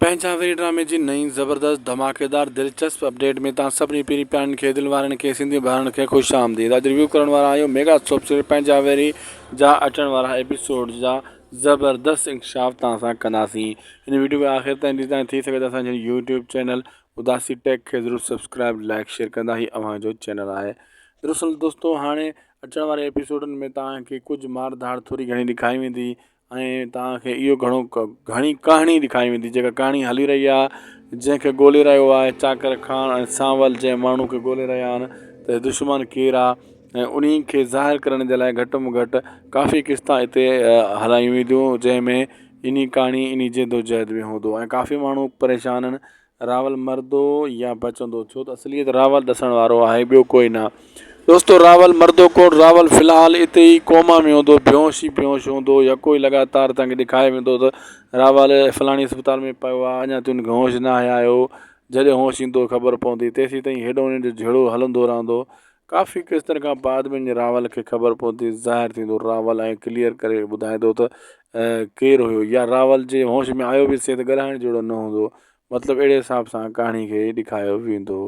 پنهنجا وري ڊرامي جي نئين زبردست ڌماڪيدار دلچسپ اپڊيٽ ۾ توهان سڀني پيرين پيارن کي دل وارن کي سنڌي ڀائرن کي خوش آمديد اڄ ريويو ڪرڻ وارا آهيون ميگا سوپ سيريل پنهنجا ويري جا اچڻ وارا ايپيسوڊ جا زبردست انڪشاف توهان سان ڪنداسين هن ويڊيو کي آخر تائين ڏسندا ٿي سگهي ته اسان جي يوٽيوب چينل اداسي ٽيڪ کي ضرور سبسڪرائب لائڪ شيئر ڪندا هي اوهان جو چينل آهي دراصل دوستو هاڻي اچڻ واري ايپيسوڊن ۾ توهان کي ڪجهه مار ڌاڙ ٿوري گهڻي ڏکائي ويندي ۽ توهان کي اهو گهڻو گهڻي ڪهاڻي ڏيکاري ويندي جيڪا ڪهاڻي هلي رهي آهي جنهن کي ڳولي رهيو آهي چاڪر خان ۽ سانول جنهن ماڻهو کي ڳولي رهيا آهن ته دشمن ڪير آهي ۽ انهي کي ظاهر ڪرڻ جي لاءِ گهٽ ۾ گهٽ ڪافي قسطا هتي هلايون وينديون جنهن ۾ انهي ڪهاڻي انهي جدوجهد ۾ هوندو ۽ ڪافي ماڻهو پريشان آهن راول مردو يا بچندو ڇو ته اصليت راول ڏسڻ وارو آهي ٻيو ڪوئي نه دوستو راول مردو ڪون راول في الحال اتي ئي ڪوما ۾ هوندو بيهوش ئي بيهوش هوندو يا ڪوئي لڳاتار تنگ ڏيکاري ويندو ته راول فلاڻي اسپتال ۾ پيو آهي اڃا تائين هوش نه آهي آيو جڏهن هوش ايندو خبر پوندي تيسين تائين هيڏو هن جو جهيڙو هلندو رهندو ڪافي قسطن کان بعد ۾ راول کي خبر پوندي ظاهر ٿيندو راول ۽ ڪليئر ڪري ٻڌائيندو ته ڪير هيو يا راول جي هوش ۾ آيو به سهي ته ڳالهائڻ جهڙو نه هوندو مطلب اهڙي حساب سان ڪهاڻي کي ڏيکاريو ويندو.